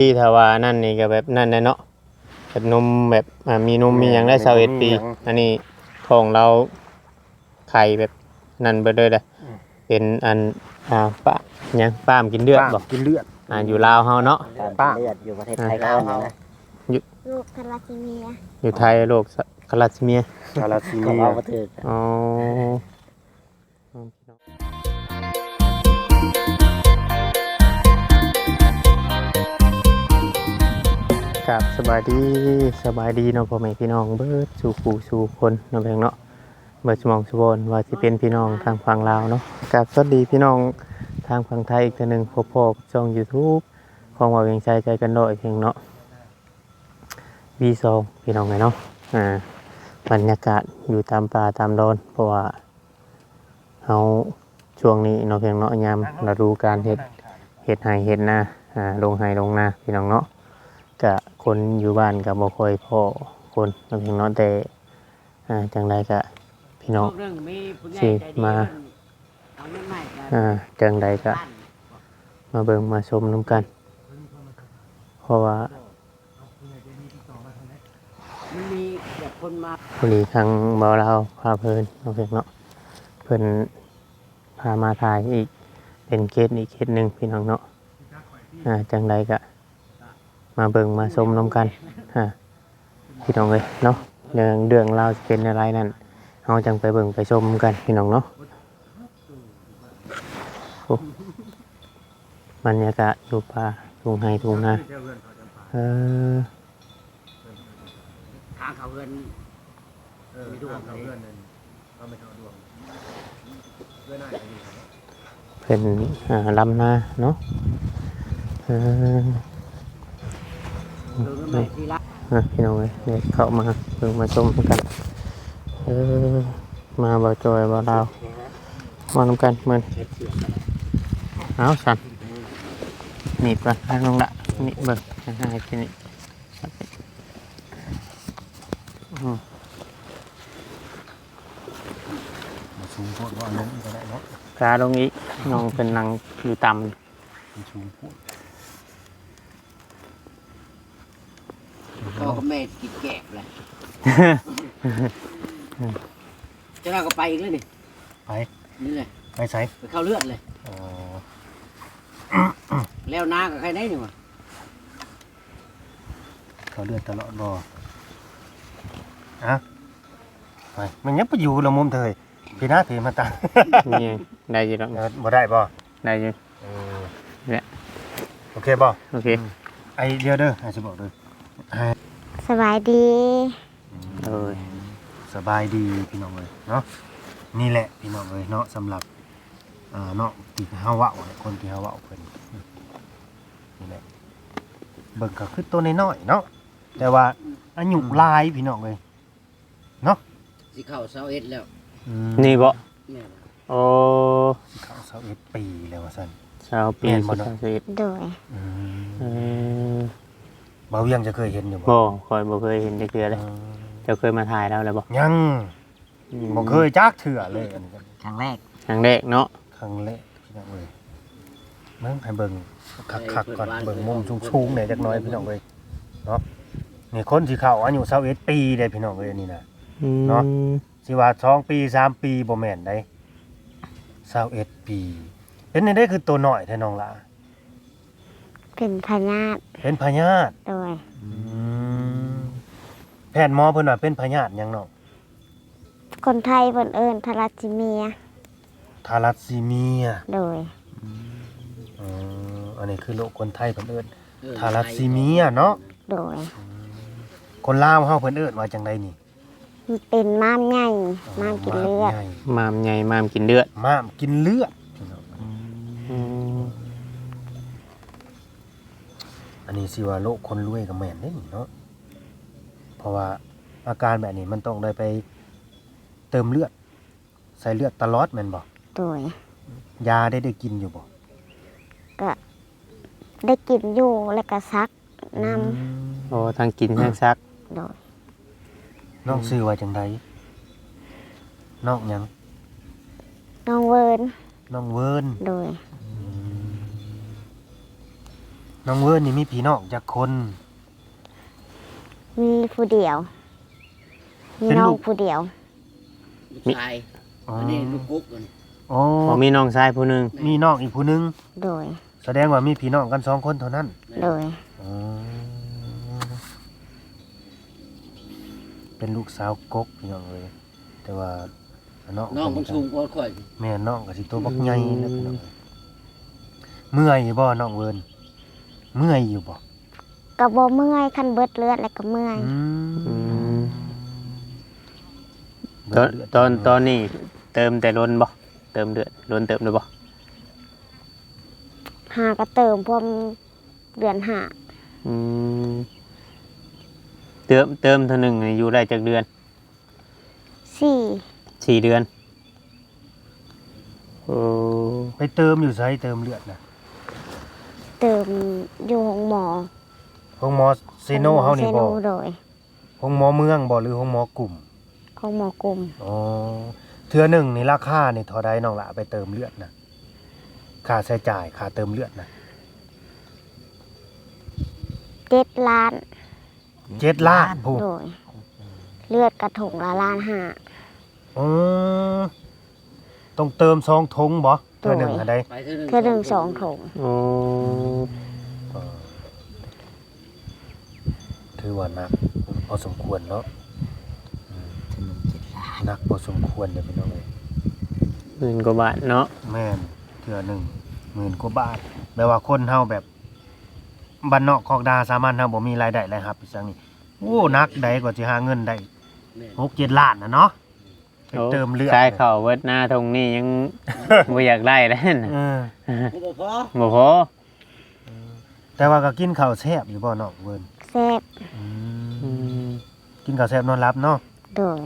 ທີ່ຖ້າວ່ານັ້ນນີ້ກໍແບບນັ້ນແຫຼະເນາະ ແບບນົມແບບ ອ່າ ມີນົມມີຫຍັງໄດ້ ແມ່ນ ຊາວເອັດປີ ແມ່ນ ອັນນີ້ທ້ອງລາວໄຂ່ແບບນັ້ນເບິດເລີຍເດ້ ອືມ ເປັນອັນ ອ່າ ປະ ຫຍັງ ປ້າມກິນເລືອດ ປ້າມ ບໍ່ ກິນເລືອດ ອ່າ ຢູ່ລາວເຮົາເນາະ ປ້າມກິນເລືອດ ຢູ່ປະເທດໄທ ອ່າ ເຂົາເອີ້ນນະ ຢູ່ ໂລກທາລາຊີເມຍ ຢູ່ໄທໂລກທາລາຊີເມຍ ທາລາຊີເມຍ ເວົ້າບໍ່ຖືກ ອໍ ກາບສະບາຍດີ ສະບາຍດີເນາະ ພໍ່ແມ່ພີ່ນ້ອງເບິດສູ່ຜູ້ສູ່ຄົນເນາະ ເພິ່ນເນາະ ເບິດສະໝອງສະບອນ ວ່າຊິເປັນພີ່ນ້ອງທາງຝັ່ງລາວເນາະ ກາບສະຫວັດດີພີ່ນ້ອງທາງຝັ່ງໄທອີກເທື່ອໜຶ່ງ ພົບພໍ້ກັບຊ່ອງຢູທູບຂອງບ່າວວຽງໄຊ ໃຈເກີນຮ້ອຍ ເພິ່ນເນາະ. ວີສອງ ພີ່ນ້ອງເອີຍເນາະ ອ່າ ບັນຍາກາດຢູ່ຕາມປ່າຕາມດອນ ເພາະວ່າເຮົາຊ່ວງນີ້ເນາະ ເພິ່ນເນາະ ຍາມລະດູການເຮັດ ເຮັດໄຮ່ເຮັດນາ ອ່າ ລົງໄຮ່ລົງນາ ພີ່ນ້ອງເນາະ ກະຄົນຢູ່ບ້ານກະບໍ່ຄ່ອຍພໍ້ຄົນເນາະ ເພິ່ນເນາະ ແຕ່ ອ່າ ຈັ່ງໃດກະພີ່ນ້ອງຊິມາ ອ່າ ຈັ່ງໃດກະມາເບິ່ງມາຊົມນຳກັນ ເພາະວ່າ ມັນມີແບບຄົນມາ ພໍດີທາງບ່າວລາວພາເພີນເນາະ ເພິ່ນເນາະ ເພິ່ນພາມາຖ່າຍອີກ ເປັນເຄສອີກເຄສໜຶ່ງ ພີ່ນ້ອງເນາະ ອ່າ ຈັ່ງໃດກະ ມາເບິ່ງມາຊົມນຳກັນ ຮະ ພີ່ນ້ອງເອີຍເນາະ ເລື່ອງ ເລື່ອງລາວຊິເປັນແນວໃດນັ້ນ ເຮົາຈັ່ງໄປເບິ່ງໄປຊົມນຳກັນ ພີ່ນ້ອງເນາະ ໂອ້ ບັນຍາກາດຢູ່ປ່າ ທົ່ງໄຮ່ທົ່ງນາ ເອີ ທາງເຂົ້າເຮືອນ ເອີ ເປັນ ອ່າ ລຳນາເນາະ ເອີ ເອີ ພີ່ນ້ອງເອີຍ ໄດ້ເຂົ້າມາເບິ່ງມາຊົມນຳກັນ ເອີ ມາບ່າວຈອຍບ່າວລາວ ມານຳກັນມື້ນີ້ ເອົາຊັ້ນ ໜີບກ່ອນ ທາງນ້ອງລະ ໜີບເບິ່ງ ໃຫ້ ໃຫ້ທີ່ນີ້ ອືມ ບໍ່ສູງໂພດ ບໍ່ເອົາລົງກໍໄດ້ເນາະ ກາລົງອີກ ນ້ອງເພິ່ນນັ່ງຢູ່ຕ່ຳ ມັນສູງໂພດ ພໍ່ກັບແມ່ກິນແກບແຫຼະ ຈະລາວກໍໄປອີກແລ້ວນີ້ ໄປ ນີ້ແຫຼະ ໄປໃສ? ໄປເຂົ້າເລືອດເລີຍ ອໍ ແລ້ວນາກໍໃຄໄດ້ນີ້ຫວາ? ເຂົ້າເລືອດຕະຫຼອດບໍ່? ອາ ໄປ ມັນຍັງໄປຢູ່ລະມຸມເທີຍ ພີ້ນະ ພີ້ມາຕາ ນີ້ໄດ້ຢູ່ດອກ ເອີ ບໍ່ໄດ້ບໍ່? ໄດ້ຢູ່ ເອີ ນີ້ແຫຼະ ໂອເຄບໍ່? ໂອເຄ ອືມ ໄອ ດຽວເດີ ໄອຊິບອກເດີ ສະບາຍດີ ອືມ ໂດຍ ສະບາຍດີພີ່ນ້ອງເອີຍເນາະ ນີ້ແຫຼະພີ່ນ້ອງເອີຍເນາະ ສຳລັບ ອ່າ ເນາະ ທີ່ເຮົາເວົ້າ ຄົນທີ່ເຮົາເວົ້າເພິ່ນ ນີ້ແຫຼະ ເບິ່ງກໍຄືໂຕນ້ອຍໆເນາະ ແຕ່ວ່າອາຍຸ ອືມ ຫຼາຍພີ່ນ້ອງເອີຍເນາະ ຊິເຂົ້າຊາວເອັດແລ້ວ ອືມ ນີ້ບໍ່? ແມ່ນ ໂອ້ ຊິເຂົ້າຊາວເອັດປີແລ້ວວ່າຊັ້ນ ຊາວປີ ແມ່ນບໍ່ເນາະ? ຊາວເອັດ ໂດຍ ອືມ ເອີ ບ່າວວຽງຈະເຄີຍເຫັນຢູ່ບໍ່? ບໍ່ ຂ້ອຍບໍ່ເຄີຍເຫັນຈັກເທື່ອເລີຍ ເອີ ເຈົ້າເຄີຍມາຖ່າຍລາວແລ້ວບໍ່? ຍັງ ອືມ ບໍ່ເຄີຍຈັກເທື່ອເລີຍ ອັນນີ້ກໍຄັ້ງແລກ ຄັ້ງແລກເນາະ ຄັ້ງແລກພີ່ນ້ອງເອີຍ ເບິ່ງ ໃຫ້ເບິ່ງຄັກໆກ່ອນ ເບິ່ງມຸມສູງໆແດ່ຈັກໜ້ອຍພີ່ນ້ອງເອີຍເນາະ ນີ້ຄົນຊິເຂົ້າອາຍຸຊາວເອັດປີເດ້ພີ່ນ້ອງເອີຍ ອັນນີ້ນະ ອືມ ເນາະ ຊິວ່າສອງປີ ສາມປີ ບໍ່ແມ່ນໃດ ຊາວເອັດປີ ເປັນຈັ່ງໃດຄືໂຕນ້ອຍແທ້ນ້ອງຫຼ້າ? ເປັນພະຍາດ ເປັນພະຍາດ ໂດຍ ອືມ ແພດໝໍເພິ່ນວ່າເປັນພະຍາດຫຍັງນ້ອງ? ຄົນໄທເພິ່ນເອີ້ນທາລາຊີເມຍ ທາລາຊີເມຍ ໂດຍ ອືມ ເອີ ອັນນີ້ຄືໂລກຄົນໄທເພິ່ນເອີ້ນ ເອີ ທາລາຊີເມຍເນາະ ໂດຍ ອືມ ຄົນລາວເຮົາເພິ່ນເອີ້ນວ່າຈັ່ງໃດນີ້? ມັນເປັນມ້າມໃຫຍ່ ມ້າມກິນເລືອດ ມ້າມໃຫຍ່ ມ້າມກິນເລືອດ ມ້າມກິນເລືອດ ອືມ ອັນນີ້ຊິວ່າໂລກຄົນລວຍກໍແມ່ນເດ້ນີ້ເນາະ ເພາະວ່າອາການແບບນີ້ມັນຕ້ອງໄດ້ໄປເຕີມເລືອດ ໃສ່ເລືອດຕະຫຼອດແມ່ນບໍ່? ໂດຍ ຢາໄດ້ ໄດ້ກິນຢູ່ບໍ່? ກະໄດ້ກິນຢູ່ ແລ້ວກະສັກນຳ ອືມ ອໍ ທັງກິນທັງສັກ ໂດຍ ນ້ອງຊື່ວ່າຈັ່ງໃດ? ນ້ອງຫຍັງ? ນ້ອງເວີນ ນ້ອງເວີນ ໂດຍ ອືມ ນ້ອງເວີນນີ້ມີພີ່ນ້ອງຈັກຄົນ? ມີຜູ້ດຽວ ມີ ເປັນລູກ ນ້ອງຜູ້ດຽວ ລູກຊາຍ ອໍ ອັນນີ້ລູກກົກ ອັນ ອໍ ອໍ ມີນ້ອງຊາຍຜູ້ໜຶ່ງ ແມ່ນ ມີນ້ອງອີກຜູ້ໜຶ່ງ ໂດຍ ສະແດງວ່າມີພີ່ນ້ອງກັນສອງຄົນເທົ່ານັ້ນ ແມ່ນ ໂດຍ ອໍ ເປັນລູກສາວກົກ ພີ່ນ້ອງເອີຍ ແຕ່ວ່າ ນ້ອງ ນ້ອງເພິ່ນກໍສູງກວ່າຂ້ອຍ ແມ່ນ ນ້ອງກໍຊິໂຕບັກໃຫຍ່ແລ້ວ ອືມ ພີ່ນ້ອງ ເມື່ອຍຢູ່ບໍ່ນ້ອງເວີນ? ເມື່ອຍຢູ່ບໍ່? ກໍບໍ່ເມື່ອຍ ຄັນເບິດເລືອດແລ້ວກໍເມື່ອຍ ອືມ ອືມ ເບິດເລືອດ ຕອນ ຕອນ ຕອນນີ້ເຕີມແຕ່ດົນບໍ່? ເຕີມເລືອດດົນເຕີບແລ້ວບໍ່? ຫາກໍເຕີມພວມເດືອນຫ້າ ອືມ ເຕີມ ເຕີມເທື່ອໜຶ່ງນີ້ຢູ່ໄດ້ຈັກເດືອນ? ສີ່ ສີ່ເດືອນ ໂອ້ ໄປເຕີມຢູ່ໃສ ເຕີມເລືອດນະ? ເຕີມຢູ່ໂຮງໝໍ ໂຮງໝໍເຊໂນເຮົານີ້ບໍ່? ໂຮງໝໍເຊໂນ ໂດຍ ໂຮງໝໍເມືອງບໍ່ ຫຼືໂຮງໝໍກຸ່ມ? ໂຮງໝໍກຸ່ມ ອໍ ເທື່ອໜຶ່ງນີ້ລາຄານີ້ເທົ່າໃດນ້ອງຫຼ້າ ໄປເຕີມເລືອດນະ? ຄ່າໃຊ້ຈ່າຍ ຄ່າເຕີມເລືອດນະ? ເຈັດລ້ານ ເຈັດລ້ານພຸ້ນ ໂດຍ ເລືອດກະຖົງລະລ້ານຫ້າ ອໍ ຕ້ອງເຕີມສອງຖົງບໍ່? ໂດຍ ເທື່ອໜຶ່ງຫັ້ນໃດ ເທື່ອໜຶ່ງສອງຖົງ ໂອ້ ຖືວ່າໜັກພໍສົມຄວນເນາະ ອືມ ເທື່ອໜຶ່ງເຈັດລ້ານ ໜັກພໍສົມຄວນເດ້ພີ່ນ້ອງເອີຍ ໝື່ນກວ່າບາດເນາະ ແມ່ນ ເທື່ອໜຶ່ງໝື່ນກວ່າບາດ ແບບວ່າຄົນເຮົາແບບ ບ້ານນອກຄອກນາສາມັນ ເຮົາບໍ່ມີລາຍໄດ້ລາຍຮັບອີ່ຫຍັງນີ້ ໂອ້ ໜັກໃດກວ່າຊິຫາເງິນໄດ້ ແມ່ນ ຫົກເຈັດລ້ານນະເນາະ ໄປເຕີມເລືອດ ຂາຍເຂົ້າເບິດນາທົ່ງນີ້ຍັງບໍ່ຢາກໄດ້ເດ້ ເອີ ບໍ່ພໍ ບໍ່ພໍ ເອີ ແຕ່ວ່າກໍກິນເຂົ້າແຊບຢູ່ບໍ່ນ້ອງເວີນ? ແຊບ ອືມ ອືມ ກິນເຂົ້າແຊບນອນຫຼັບເນາະ ໂດຍ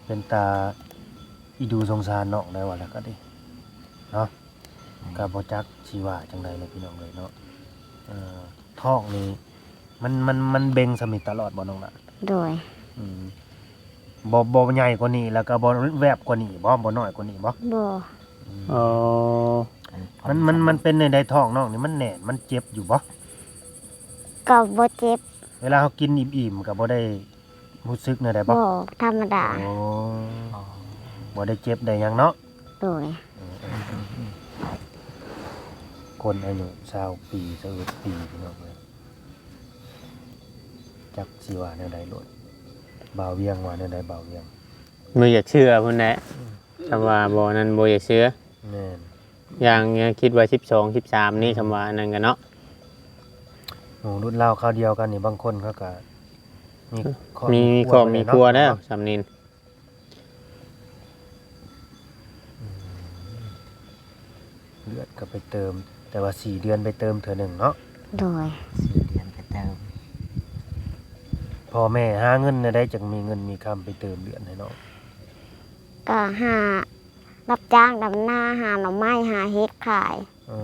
ເປັນຕາອີດູສົງສານນ້ອງໄດ້ວ່າແລ້ວກໍດີເນາະ ອືມ ກໍບໍ່ຈັກຊິວ່າຈັ່ງໃດແຫຼະພີ່ນ້ອງເອີຍເນາະ ເອີ ທ້ອງນີ້ມັນ ມັນ ມັນເບັ່ງສ່ຳນີ້ຕະຫຼອດບໍ່ນ້ອງລະ? ໂດຍ ອືມ ບໍ່ ບໍ່ໃຫຍ່ກວ່ານີ້ ແລ້ວກໍບໍ່ແວບກວ່ານີ້ບໍ່? ບໍ່ນ້ອຍກວ່ານີ້ບໍ່? ບໍ່ ອືມ ອໍ ມັນ ມັນ ມັນເປັນແນວໃດທ້ອງນ້ອງນີ້ ມັນແໜ້ນ ມັນເຈັບຢູ່ບໍ່? ກໍບໍ່ເຈັບ ເວລາເຮົາກິນອີ່ມໆ ກໍບໍ່ໄດ້ ຮູ້ສຶກແນວໃດບໍ່? ບໍ່ ທຳມະດາ ໂອ້ ບໍ່ໄດ້ເຈັບໄດ້ຫຍັງເນາະ ໂດຍ ເອີ ເອີ ເອີ ຄົນອາຍຸຊາວປີ ຊາວເອັດປີ ພີ່ນ້ອງເອີຍ ຈັກຊິວ່າແນວໃດໂລດ ບ່າວວຽງວ່າແນວໃດ ບ່າວວຽງ ບໍ່ຢາກເຊື່ອພຸ້ນແຫຼະ ອືມ ຄຳວ່າບໍ່ນັ້ນບໍ່ຢາກເຊື່ອ ແມ່ນ ຢ່າງຄິດວ່າສິບສອງ ສິບສາມນີ້ ອືມ ຄຳວ່ານັ້ນກະເນາະ ໂອ້ ລຸ້ນລາວຄາວດຽວກັນນີ້ ບາງຄົນເຂົາກະມີຄອບ ມີ ມີຄອບມີຄົວແລ້ວ ມີຄົວແລ້ວ ສ່ຳນີ້ ອືມ ເລືອດກໍໄປເຕີມ ແຕ່ວ່າສີ່ເດືອນໄປເຕີມເທື່ອໜຶ່ງເນາະ ໂດຍ ສີ່ເດືອນໄປເຕີມ ພໍ່ແມ່ຫາເງິນແນວໃດ ຈັ່ງມີເງິນມີຄຳໄປເຕີມເລືອດໃຫ້ນ້ອງ? ກໍຫາ ຮັບຈ້າງດຳນາ ຫາໜໍ່ໄມ້ ຫາເຫັດຂາຍ ອື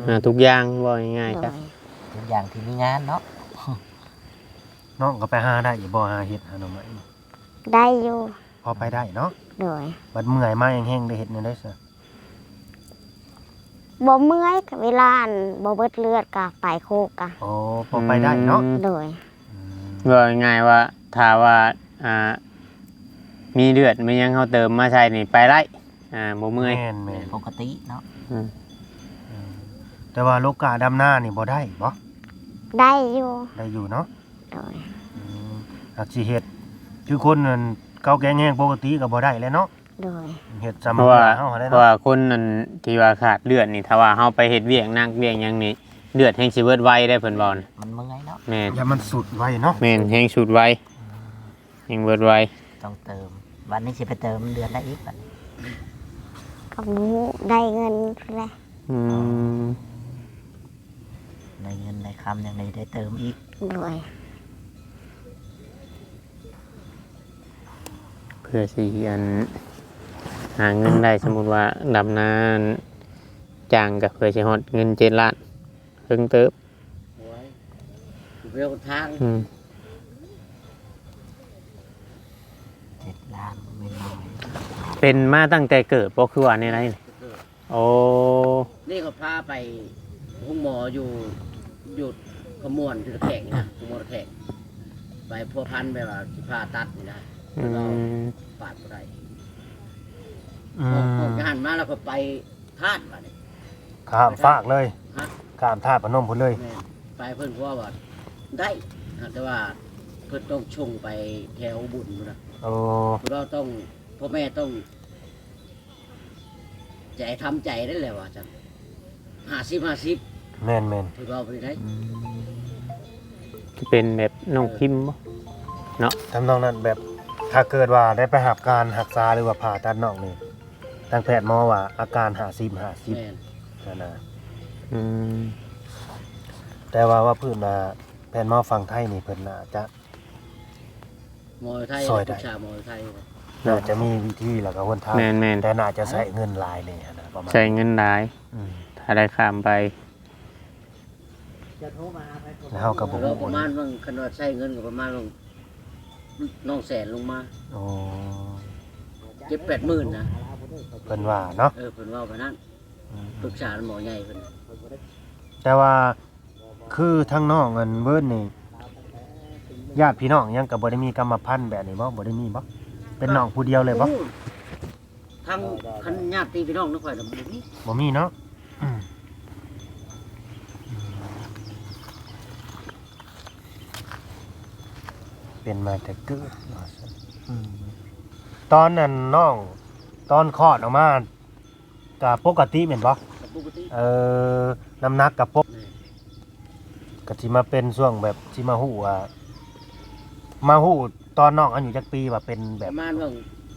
ມ ຫາທຸກຢ່າງ ເວົ້າງ່າຍໆ ໂດຍ ຊະ ທຸກຢ່າງທີ່ມີງານເນາະ ນ້ອງກໍໄປຫາໄດ້ຢູ່ບໍ່ ຫາເຫັດ ຫາໜໍ່ໄມ້? ໄດ້ຢູ່ ພໍໄປໄດ້ເນາະ ໂດຍ ບັດເມື່ອຍມາແຮງໆ ໄດ້ເຮັດແນວໃດຊະ? ບໍ່ເມື່ອຍ ເວລາອັນບໍ່ເບິດເລືອດກໍໄປໂຄກກະ ອໍ ພໍໄປໄດ້ເນາະ ອືມ ໂດຍ ອືມ ເວົ້າງ່າຍໆວ່າ ຖ້າວ່າ ອ່າ ມີເລືອດມີຫຍັງເຮົາເຕີມມາໃສ່ນີ້ໄປໄດ້ ອ່າ ບໍ່ເມື່ອຍ ແມ່ນໆ ປົກກະຕິເນາະ ອືມ ອືມ ແຕ່ວ່າໂລກາດຳນານີ້ບໍ່ໄດ້ບໍ? ໄດ້ຢູ່ ໄດ້ຢູ່ເນາະ ໂດຍ ອືມ ຫາກຊິເຮັດ ຄືຄົນນັ້ນເກົ່າແຂງແຮງປົກກະຕິກໍບໍ່ໄດ້ແຫຼະເນາະ ໂດຍ ເຮັດສ່ຳເຮົາເນາະ ເພາະວ່າຄົນນັ້ນທີ່ວ່າຂາດເລືອດນີ້ ຖ້າວ່າເຮົາໄປເຮັດວຽກໜັກວຽກຫຍັງນີ້ ເລືອດແຮງຊິເບິດໄວເດ້ ເພິ່ນເວົ້ານະ ມັນເມື່ອຍເນາະ ແມ່ນ ຢ້ານມັນສຸດໄວເນາະ ແມ່ນ ແຮງສຸດໄວ ອືມ ແຮງເບິດໄວ ຕ້ອງເຕີມ ບັດນີ້ຊິໄປເຕີມເດືອນໃດອີກບັດນີ້ ກໍບໍ່ຮູ້ ໄດ້ເງິນພຸ້ນແຫຼະ ອືມ ໄດ້ເງິນໄດ້ຄຳຫຍັງ ໄດ້ເຕີມອີກ ໂດຍ ເພື່ອຊິອັນ ຫາເງິນໄດ້ ສົມມຸດວ່າດຳນາຈ້າງ ກໍເພື່ອຊິຮອດເງິນເຈັດລ້ານ ເຖິງເຕີບ ໂອ້ຍ ເວລທາງ ອືມ ເຈັດລ້ານ ແມ່ນນ້ອຍ ເປັນມາຕັ້ງແຕ່ເກີດບໍ່ ຄືວ່າແນວໃດ? ເກີດ ໂອ້ ນີ້ເຂົາພາໄປໂຮງໝໍຢູ່ ຢູ່ຂະມວນ ຢູ່ຕະແຂງນີ້ນະ ຂະມວນຕະແຂງ ໄປພົວພັນແບບວ່າຊິຜ່າຕັດນີ້ນະ ອືມ ເພິ່ນວ່າປາດບໍ່ໄດ້ ອືມ ອອກ ອອກຈາກຫັ້ນມາແລ້ວກໍໄປທາດບາດນີ້ ຂ້າມຟາກເລີຍ ຮະ ຂ້າມທາດພະນົມພຸ້ນເລີຍ ແມ່ນ ໄປເພິ່ນກໍວ່າໄດ້ ຫາກແຕ່ວ່າເພິ່ນຕ້ອງສົ່ງໄປແຖວອຸບົນພຸ້ນນະ ໂອ້ ເພິ່ນວ່າຕ້ອງ ພໍ່ແມ່ຕ້ອງ ໃຈທຳໃຈໄດ້ແຫຼະວ່າຊັ້ນ ຫ້າສິບ ຫ້າສິບ ແມ່ນໆ ເພິ່ນເວົ້າໄປໄດ້ ອືມ ຊິເປັນແບບນ້ອງພິມບໍ່ເນາະ ທຳນອງນັ້ນ ແບບຖ້າເກີດວ່າໄດ້ໄປຮັບການຮັກສາ ຫຼືວ່າຜ່າຕັດນ້ອງນີ້ ທາງແພດໝໍວ່າອາການຫ້າສິບ ຫ້າສິບ ແມ່ນ ຫັ້ນນະ ອືມ ແຕ່ວ່າ ວ່າພື້ນວ່າແພດໝໍຝັ່ງໄທນີ້ ເພິ່ນໜ້າຈະ ໝໍໄທ ຊ່ອຍໄດ້ ປຶກສາໝໍໄທ ໜ້າຈະມີວິທີ ແລ້ວກໍຫົນທາງ ແມ່ນໆ ແຕ່ໜ້າຈະໃຊ້ເງິນຫຼາຍແດ່ຫັ້ນນະ ປະມານ ໃຊ້ເງິນຫຼາຍ ອືມ ຖ້າໄດ້ຂ້າມໄປ ແລ້ວເຮົາກໍບໍ່ຮູ້ ປະມານວ່າ ຄັນວ່າໃຊ້ເງິນກໍປະມານວ່າ ນ້ອງແສນລົງມາ ອໍ ເຈັດແປດໝື່ນນະ ເພິ່ນວ່າເນາະ ເອີ ເພິ່ນເວົ້າປານນັ້ນ ອືມ ປຶກສາໝໍໃຫຍ່ເພິ່ນ ແຕ່ວ່າ ຄືທາງນ້ອງອັນເວີນນີ້ ຍາດພີ່ນ້ອງຫຍັງກໍບໍ່ໄດ້ມີກຳມະພັນແບບນີ້ບໍ່? ບໍ່ໄດ້ມີບໍ່? ເປັນນ້ອງຜູ້ດຽວເລີຍບໍ່? ທາງ ຄັນຍາດພີ່ນ້ອງນຳຂ້ອຍນະ ບໍ່ມີ ບໍ່ມີເນາະ ອືມ ເປັນມາແຕ່ເກີດວ່າຊັ້ນ ອືມ ຕອນນັ້ນນ້ອງ ຕອນຄອດອອກມາ ກະປົກກະຕິແມ່ນບໍ່? ກະປົກກະຕິ ເອີ ນ້ຳໜັກກະປົກ ແມ່ນ ກະຊິມາເປັນຊ່ວງແບບ ຊິມາຮູ້ວ່າ ມາຮູ້ຕອນນ້ອງອາຍຸຈັກປີວ່າເປັນແບບ ປະມານວ່າ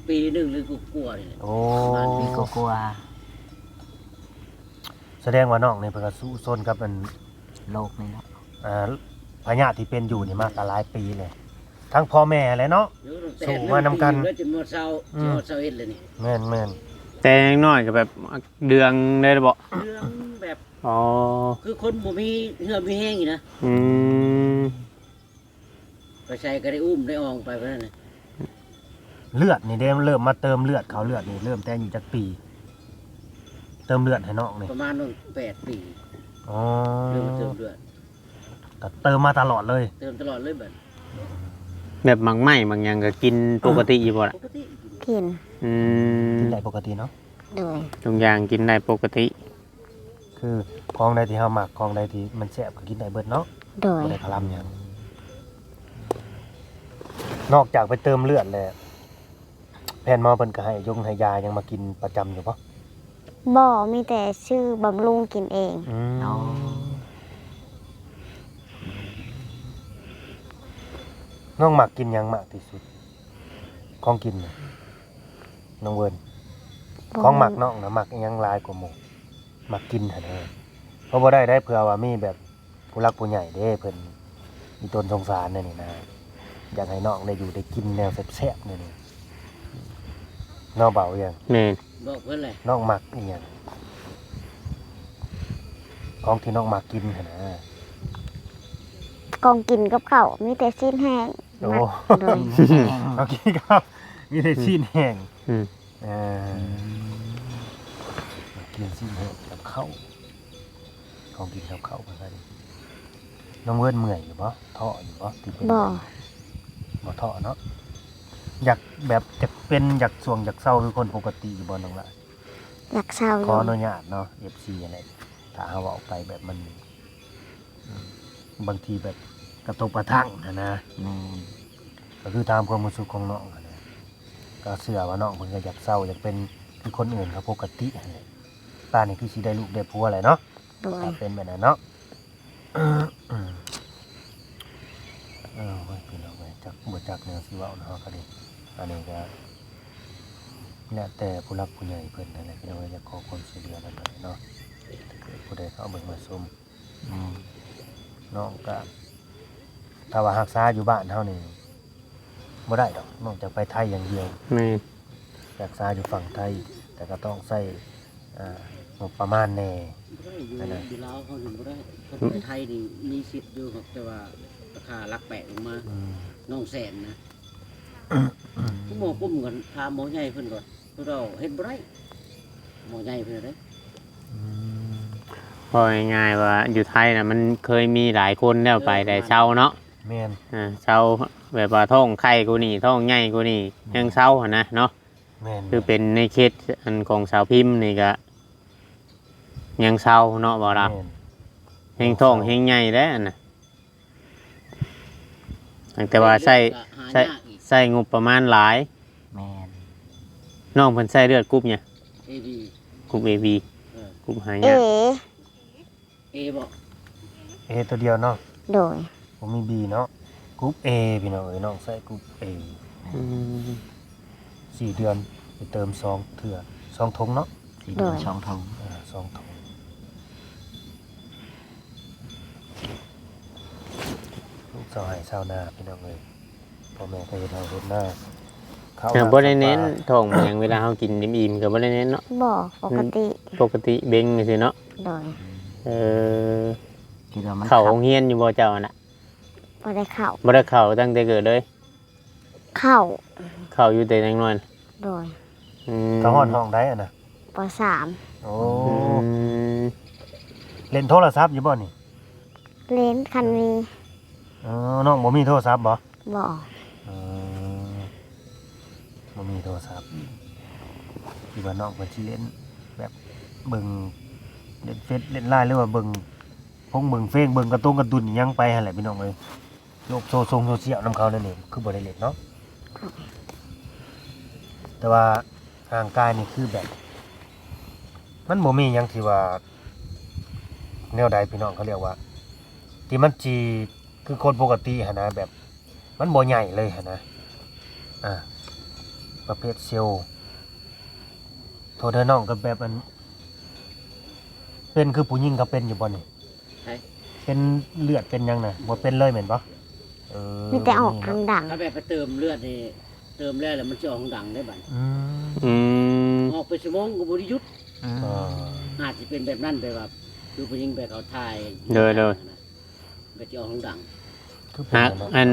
ປີໜຶ່ງຫຼືກວ່າໆນີ້ແຫຼະ ໂອ້ ປະມານປີກວ່າໆ ສະແດງວ່ານ້ອງນີ້ເພິ່ນກະສູ້ຊົນກັບອັນໂລກນີ້ເນາະ ອ່າ ພະຍາດທີ່ເປັນຢູ່ນີ້ມາກະຫຼາຍປີແລ້ວ ທັງພໍ່ແມ່ແຫຼະເນາະ ສູ້ມານຳກັນ ແລ້ວຈົນໝົດຊາວ ອືມ ຊິຮອດຊາວເອັດແລ້ວນີ້ ແມ່ນໆ ແຕ່ຍັງນ້ອຍກໍແບບເດືອງໄດ້ບໍ່? ເດືອງແບບ ອໍ ຄືຄົນບໍ່ມີເຫື່ອມີແຮງນີ້ນະ ອືມ ໄປໃສກໍໄດ້ອຸ້ມໄດ້ອອງໄປເທົ່ານັ້ນແຫຼະ ເລືອດນີ້ເດ້ ເລີ່ມມາເຕີມເລືອດ ເຂົ້າເລືອດນີ້ເລີ່ມແຕ່ອາຍຸຈັກປີ? ເຕີມເລືອດໃຫ້ນ້ອງນີ້ ປະມານແປດປີ ອໍ ເລີ່ມມາເຕີມເລືອດ ກໍເຕີມມາຕະຫຼອດເລີຍ ເຕີມຕະຫຼອດເລີຍບັດ ແບບໝາກໄມ້ໝາກຫຍັງກໍກິນປົກກະຕິຢູ່ບໍ່ລະ? ປົກກະຕິ ກິນ ອືມ ກິນໄດ້ປົກກະຕິເນາະ ໂດຍ ທຸກຢ່າງກິນໄດ້ປົກກະຕິ ຄືຂອງໃດທີ່ເຮົາມັກ ຂອງໃດທີ່ມັນແຊບກໍກິນໄດ້ເບິດເນາະ ໂດຍ ບໍ່ໄດ້ຄະລຳຫຍັງ ນອກຈາກໄປເຕີມເລືອດແລ້ວ ແພດໝໍເພິ່ນກໍໃຫ້ຢົງໃຫ້ຢາຫຍັງມາກິນປະຈຳຢູ່ບໍ່? ບໍ່ ມີແຕ່ຊື້ບຳລຸງກິນເອງ ອືມ ອໍ ນ້ອງມັກກິນຫຍັງມາກທີ່ສຸດ? ຂອງກິນນະ ນ້ອງເວີນ ຂອງມັກນ້ອງນະ ມັກອີ່ຫຍັງຫຼາຍກວ່າໝູ່? ມັກກິນຫັ້ນນະ ເພາະບໍ່ໄດ້ໄດ໋ ເພື່ອວ່າມີແບບ ຜູ້ຫຼັກຜູ້ໃຫຍ່ເດ້ ເພິ່ນມີຕົນສົງສານແນວນີ້ນະ ຢາກໃຫ້ນ້ອງໄດ້ຢູ່ໄດ້ກິນແນວແຊບໆແນວນີ້ ເນາະ ບ່າວຫຍັງ ແມ່ນ ບອກເພິ່ນແຫຼະ ນ້ອງມັກອີ່ຫຍັງ? ຂອງທີ່ນ້ອງມັກກິນຫັ້ນນະ ຂອງກິນກັບເຂົ້າ ມີແຕ່ຊີ້ນແຫ້ງ ໂອ້ ມັກ ໂດຍ ຂອງກິນກັບເຂົ້າ ມີແຕ່ຊີ້ນແຫ້ງ ອືມ ອ່າ ອືມ ກິນຊີ້ນແຫ້ງກັບເຂົ້າ ຂອງກິນກັບເຂົ້າເພິ່ນວ່ານີ້ ນ້ອງເວີນເມື່ອຍຢູ່ບໍ່? ທໍ້ຢູ່ບໍ່? ທີ່ເປັນ ບໍ່ ບໍ່ທໍ້ເນາະ ຢາກແບບ ຢາກເປັນ ຢາກຊ່ວງ ຢາກເຊົາຄືຄົນປົກກະຕິຢູ່ບໍ່ນ້ອງຫຼ້າ? ຢາກເຊົາຢູ່ ຂໍອະນຸຍາດເນາະ ເອັຟຊີຫັ້ນແຫຼະ ຖ້າເຮົາເວົ້າໄປແບບມັນ ອືມ ບາງທີແບບກະທົບກະທັ່ງຫັ້ນນະ ແມ່ນ ກໍຄືຕາມຄວາມຮູ້ສຶກຂອງນ້ອງຫັ້ນແຫຼະ ກໍເຊື່ອວ່ານ້ອງເພິ່ນກໍຢາກເຊົາ ຢາກເປັນຄືຄົນອື່ນເຂົາປົກກະຕິຫັ້ນແຫຼະ ປານນີ້ຄືຊິໄດ້ລູກໄດ້ຜົວແຫຼະເນາະ ໂດຍ ຖ້າເປັນແບບນັ້ນເນາະ ເອີ ໂອ້ຍ ພີ່ນ້ອງເອີຍ ຈັກ ບໍ່ຈັກແນວຊິເວົ້າເນາະ ເຮົາກໍດີ ອັນນີ້ກໍແລ້ວແຕ່ຜູ້ຫຼັກຜູ້ໃຫຍ່ເພິ່ນຫັ້ນແຫຼະ ພີ່ນ້ອງເອີຍ ຢາກຂໍຄວາມຊ່ວຍເຫຼືອນຳເພິ່ນເນາະ ຖ້າເກີດຜູ້ໃດເຂົ້າເບິ່ງມາຊົມ ອືມ ນ້ອງກະ ຖ້າວ່າຮັກສາຢູ່ບ້ານເຮົານີ້ບໍ່ໄດ້ດອກ ນອກຈາກໄປໄທຢ່າງດຽວ ແມ່ນ ຮັກສາຢູ່ຝັ່ງໄທ ແຕ່ກໍຕ້ອງໃຊ້ ອ່າ ງົບປະມານແດ່ ບໍ່ໄດ້ ຢູ່ ຫັ້ນນະ ຢູ່ລາວເຮົານີ້ບໍ່ໄດ້ ຄັນໄປໄທນີ້ມີສິດຢູ່ ແຕ່ວ່າລາຄາຫຼັກແປດລົງມາ ອືມ ນ້ອງແສນນະ ໝໍກຸ້ມກັນ ຖາມໝໍໃຫຍ່ເພິ່ນກ່ອນ ເພິ່ນເວົ້າເຮັດບໍ່ໄດ້ ໝໍໃຫຍ່ເພິ່ນເດ້ ອືມ ເວົ້າງ່າຍໆວ່າຢູ່ໄທນະ ມັນເຄີຍມີຫຼາຍຄົນແລ້ວໄປແຕ່ເຊົາເນາະ. ແມ່ນ ເອີ ເຊົາ ແບບວ່າທ້ອງໄຂ່ກວ່ານີ້ ທ້ອງໃຫຍ່ກວ່ານີ້ ແມ່ນ ຍັງເຊົາຫັ້ນນະເນາະ. ແມ່ນ ຄືເປັນໃນເຄສອັນຂອງສາວພິມນີ້ກະຍັງເຊົາເນາະ ບໍ່ລະ ແມ່ນ ແຮງທ້ອງແຮງໃຫຍ່ແລ້ວຫັ້ນນະ. ແມ່ນ ແຕ່ວ່າໃຊ້ ໃຊ້ ໃຊ້ງົບປະມານຫຼາຍ. ແມ່ນ ນ້ອງເພິ່ນໃຊ້ເລືອດກຸ່ມຫຍັງ? ເອບີ ກຸ່ມເອບີ ເອີ ກຸ່ມຫາຍາກ. ເອ ເອບໍ່? ເອຕົວດຽວເນາະ. ໂດຍ ບໍ່ມີບີເນາະ. ກຸ່ມເອ ພີ່ນ້ອງເອີຍ ນ້ອງໃຊ້ກຸ່ມເອ. ອືມ ສີ່ເດືອນໄປເຕີມສອງເທື່ອ ສອງຖົງເນາະ. ສີ່ເດືອນ ໂດຍ ສອງຖົງ ເອີ ສອງຖົງ. ລູກຊາວໄຮ່ຊາວນາ ພີ່ນ້ອງເອີຍ ພໍ່ແມ່ກໍເຮັດໄຮ່ເຮັດນາ ເຂົ້າ ເອີ ບໍ່ໄດ້ແໜ້ນທ້ອງຫຍັງ ເວລາເຮົາກິນອີ່ມໆກໍບໍ່ໄດ້ແໜ້ນເນາະ. ບໍ່ ປົກກະຕິ ປົກກະຕິເບັງຊື່ເນາະ. ໂດຍ ເອີ ຄິດວ່າມັນ ເຂົ້າໂຮງຮຽນຢູ່ບໍ່ເຈົ້າຫັ້ນນະ? ບໍ່ໄດ້ເຂົ້າ ບໍ່ໄດ້ເຂົ້າຕັ້ງແຕ່ເກີດເລີຍ. ເຂົ້າ ເຂົ້າຢູ່ແຕ່ຍັງນ້ອຍ. ໂດຍ ອືມ ເຂົ້າຮອດຫ້ອງໃດຫັ້ນນະ? ປໍສາມ. ໂອ້ ອືມ ເລ່ນໂທລະສັບຢູ່ບໍ່ນີ້? ເລ່ນ ຄັນມີ. ເອີ ນ້ອງບໍ່ມີໂທລະສັບບໍ່? ບໍ່. ເອີ ບໍ່ມີໂທລະສັບ ຄິດວ່ານ້ອງເພິ່ນຊິເລ່ນແບບເບິ່ງ ເລ່ນເຟສເລ່ນລາຍ ຫຼືວ່າເບິ່ງ ພົງເບິ່ງເຟງ ເບິ່ງກາຕົງກາຕຸນຫຍັງໄປຫັ້ນແຫຼະ ພີ່ນ້ອງເອີຍ. ໂລກໂຊ ໂຊງໂຊຊຽວນຳເຂົາແນວນີ້ ຄືບໍ່ໄດ້ເຫຼັ້ນເນາະ. ແຕ່ວ່າຮ່າງກາຍນີ້ຄືແບບ ມັນບໍ່ມີຫຍັງທີ່ວ່າ ແນວໃດພີ່ນ້ອງ ເຂົາລຽກວ່າ ທີ່ມັນຊິຄືຄົນປົກກະຕິຫັ້ນນະ ແບບມັນບໍ່ໃຫຍ່ເລີຍຫັ້ນນະ. ອ່າ ປະເພດເຊວ ໂທດເດີ ນ້ອງກໍແບບອັນ ເປັນຄືຜູ້ຍິງເຂົາເປັນຢູ່ບໍ່ນີ້? ໃຜ? ເປັນເລືອດເປັນຫຍັງນະ ບໍ່ເປັນເລີຍແມ່ນບໍ່? ເອີ ມີແຕ່ອອກທາງດັງ. ຖ້າແບບໄປເຕີມເລືອດນີ້ ເຕີມແລ້ວ ແລ້ວມັນຊິອອກທາງດັງໄດ້ບັດ. ອືມ ອືມ ອອກເປັນຊົ່ວໂມງກໍບໍ່ໄດ້ຢຸດ. ອືມ ອາດຊິເປັນແບບນັ້ນ ແບບວ່າຄືຜູ້ຍິງໄປເຂົາຖ່າຍ. ໂດຍໆ ແບບຊິອອກທາງດັງ ຄືເປັນ ຫາກ ອັນ ອັນ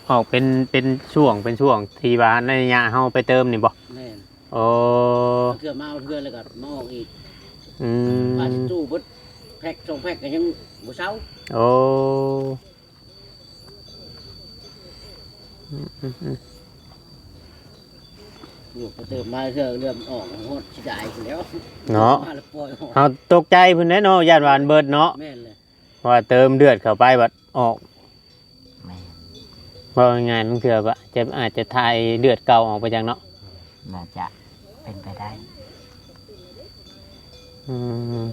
ອອກເປັນ ເປັນຊ່ວງ ເປັນຊ່ວງທີ່ວ່າໃນໄລຍະເຮົາໄປເຕີມນີ້ບໍ່? ແມ່ນ. ໂອ້ ເທື່ອມາເອົາເທື່ອ ແລ້ວກໍມາອອກອີກ. ອືມ ວ່າຊິຕູ້ເບິດແພັກສອງແພັກກໍຍັງບໍ່ເຊົາ. ໂອ້ ອືມໆ ຢູ່ໄປເຕີມມາເທື່ອເລີ່ມອອກ ຮອດຊິດາຍພຸ້ນແລ້ວເນາະ. ມາແລ້ວປ່ອຍອອກ ເຮົາຕົກໃຈພຸ້ນແຫຼະເນາະ ຢ້ານວ່າມັນເບິດເນາະ. ແມ່ນແຫຼະ ເພາະວ່າເຕີມເລືອດເຂົ້າໄປບັດອອກ. ແມ່ນ ເວົ້າງ່າຍໆ ບາງເທື່ອກໍຈະ ອາດຈະຖ່າຍເລືອດເກົ່າອອກໄປຈັກເນາະ. ໜ້າຈະເປັນໄປໄດ້. ອືມ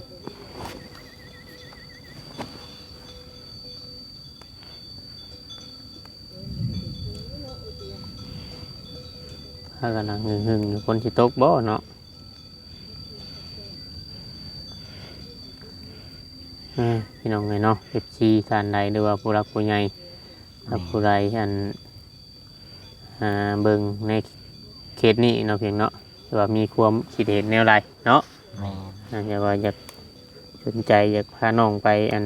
ພາກັນນັ່ງຫຶ່ງໆຢູ່ ຝົນຊິຕົກບໍ່ເນາະ? ເອີ ພີ່ນ້ອງເອີຍເນາະ ເອັຟຊີ ທ່ານໃດ ຫຼືວ່າຜູ້ຫຼັກຜູ້ໃຫຍ່ ຖ້າຜູ້ໃດອັນ ອ່າ ເບິ່ງໃນເຂດນີ້ເນາະ ພຽງເນາະ ຫຼືວ່າມີຄວາມຄິດເຫັນແນວໃດເນາະ. ແມ່ນ ອ່າ ແຕ່ວ່າຢາກສົນໃຈ ຢາກພານ້ອງໄປອັນ